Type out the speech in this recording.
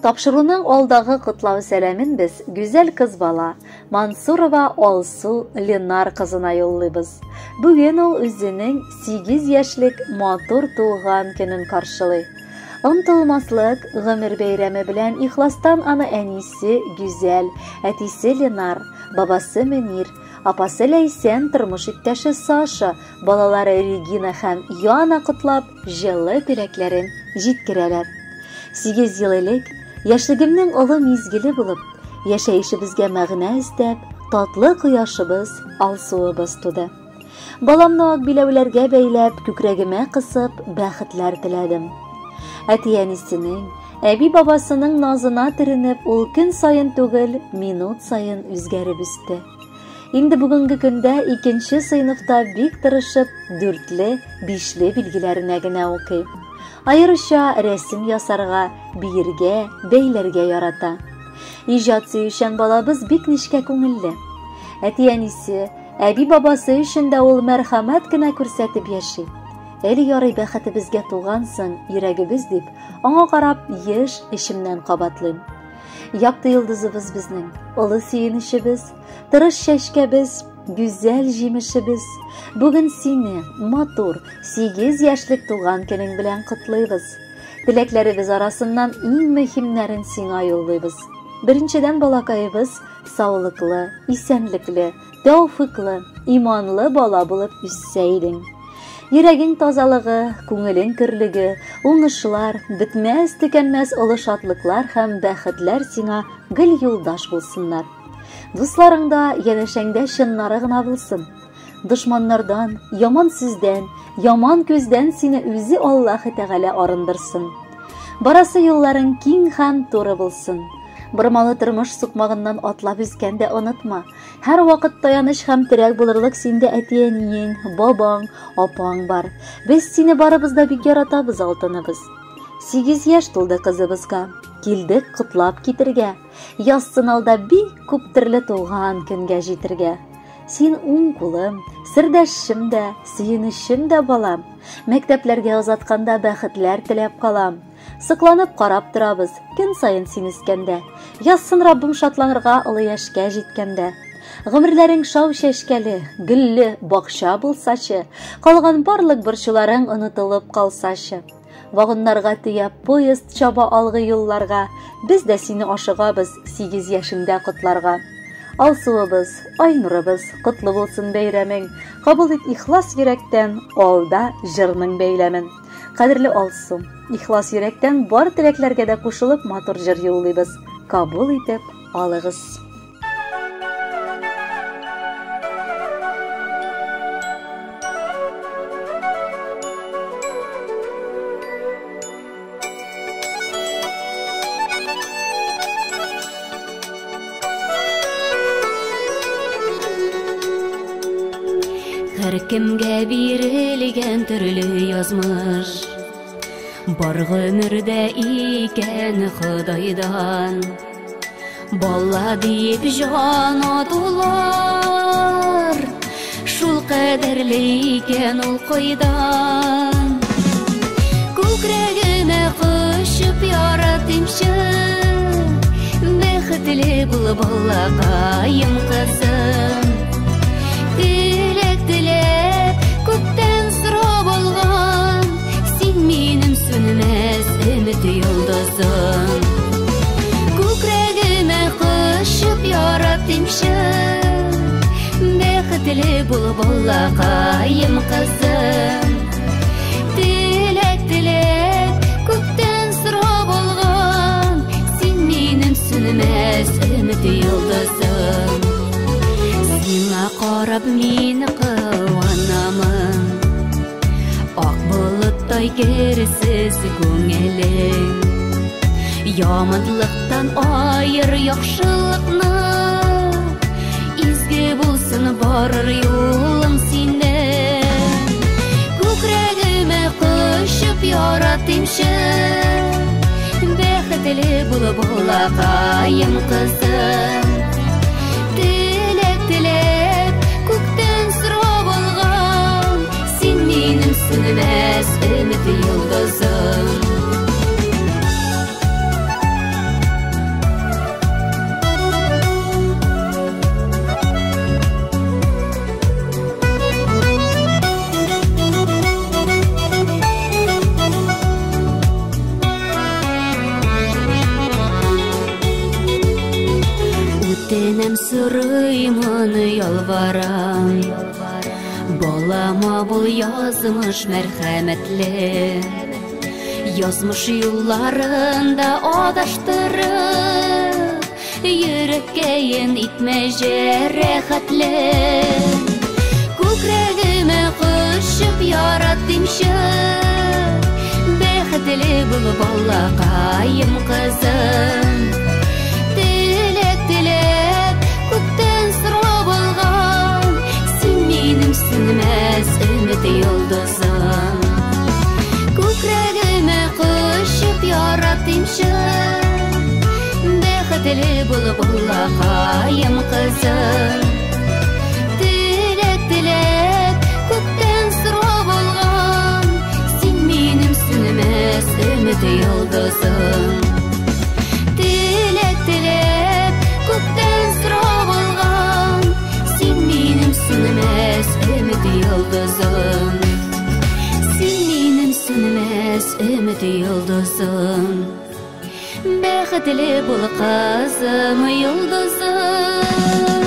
Тапшыруның алдагы котлау сәламен без гүзәл кыз бала Мансурова Алсу Ленар кызына юллыйбыз. Бүген ул үзенең 8 яшьлек матур туган көнен каршылый. Онтылмаслык гомер бәйрәме белән ихластан аны әнисе Гүзәл, әтисе Ленар, бабасы Мөнир, апасы Ләйсән, тормыш иптәше Саша, балалары Регина һәм Яна котлап, җылы теләкләрен җиткерәләр. 8 ел элек, яшьлегемнең олы мизгеле булып, яшәешебезгә мәгънә өстәп, татлы кояшыбыз, Алсуыбыз туды. Баламны ак биләүләргә бәйләп, күкрәгемә кысып, бәхетләр теләдем. Әти-әнисенең, әби-бабасының назына төренеп, ул көн саен түгел, минут саен үзгәреп үсте. Инде бүгенге көндә икенче сыйныфта бик тырышып, дүртле, бишле билгеләренә генә укый. Аеруча рәсем ясарга, биергә, бәйләргә ярата. Иҗат сөючән балабыз бик нечкә күңелле. Әти-әнисе, әби-бабасы өчен дә ул мәрхәмәт кенә күрсәтеп яши. Әле ярый бәхетебезгә тугансың, йөрәгебез дип, аңа карап еш эчемнән кабатлыйм. Якты йолдызыбыз безнең, олы сөенечебез, тырыш чәчкәбез, гүзәл җимешебез. Бүген сине, матур, 8 яшьлек туган көнең белән котлыйбыз. Теләкләребез арасыннан иң мөһимнәрен сиңа юллыйбыз. Беренчедән, балакаебыз саулыклы, исәнлекле, тәүфыклы, иманлы бала булып үссә идең. Йөрәгең тазалыгы, күңелең көрлеге, уңышлар, бетмәс-төкәнмәс олы шатлыклар һәм бәхетләр сиңа гел юлдаш булсыннар. Дусларың да янәшәңдә чыннары гына булсын. Дошманнардан, яман сүздән, яман күздән сине үзе Аллаһы Тәгалә арындырсын. Барасы юлларың киң һәм туры булсын. Бормалы тормыш сукмагыннан атлап үскәндә онытма. Һәр вакыт таяныч һәм терәк булырлык синдә әти-әниең, бабаң, апаң бар. Без сине барыбыз да бик яратабыз, алтыныбыз. 8 яшь тулды кызыбызга. Килдек котлап китергә. Язсын алда бик күп төрле туган көнгә җитергә. Син уң кулым, сердәшчем дә, сөенечем дә, балам. Мәктәпләргә озатканда бәхетләр теләп калам. Сокланып карап торабыз, көн саен син үскәндә. Язсын Раббым шатланырга олы яшькә җиткәндә. Гомерләрең шау чәчкәле, гөлле бакча булсачы, калган барлык борчуларың онытылып калсачы. Вагоннарга төяп поезд чаба алгы юлларга, без дә сине ашыгабыз 8 яшеңдә котларга. Алсуыбыз, Айнурыбыз, котлы булсын бәйрәмең, кабул ит ихлас йөрәктән, алда җырның бәйләмен. Кадерле Алсу, ихлас йөрәктән бар теләкләргә дә кушылып матур җыр юллыйбыз. Кабул итеп алыгыз. Һәркемгә бирелгән төрле язмыш, бар гомердә икән Ходайдан. Бала диеп җан атулар, шул кадәрле икән ул кайдан. Күкрәгемә кочып яратыймчы, бәхетле бул балакаем кызым. Теләк теләп күктән сорап алган, син минем сүнмәс өмет йолдызым. Күкрәгемә кочып яратыймчы, бәхетле бул балакаем кызым. Теләк теләп күктән сорап алган, син минем сүнмәс өмет йолдызым. Сиңа карап мин куанамын, ак болыттай керсез күңелең. Яманлыктан айыр яхшылыкны, изге булсын барыр юлың синең. Күкрәгемә кочып яратыймчы, бәхетле бул балакаем кызым. Теләк теләп күктән сорап алган, син минем сүнмәс өмет йолдызым. Күктән сорыймын, ялварам. Балама бул, язмыш, мәрхәмәтле. Язмыш юлларында адаштырып, йөрәккәен итмә җәрәхәтле. Күкрәгемә кочып яратыймчы, бәхетле бул, балакаем, кызым. Теләк теләп, күктән сорап алган, син минем сүнмәс өмет йолдызым. Күкрәгемә кочып яратыймчы, бәхетле бул, балакаем, кызым. Теләк теләп, күктән сорап алган, син минем сүнмәс өмет йолдызым. Теләк теләп, күктән сорап алган, син минем сүнмәс өмет йолдызым. Син минем сүнмәс өмет йолдызым. Бәхетле бул, кызым, йолдызым.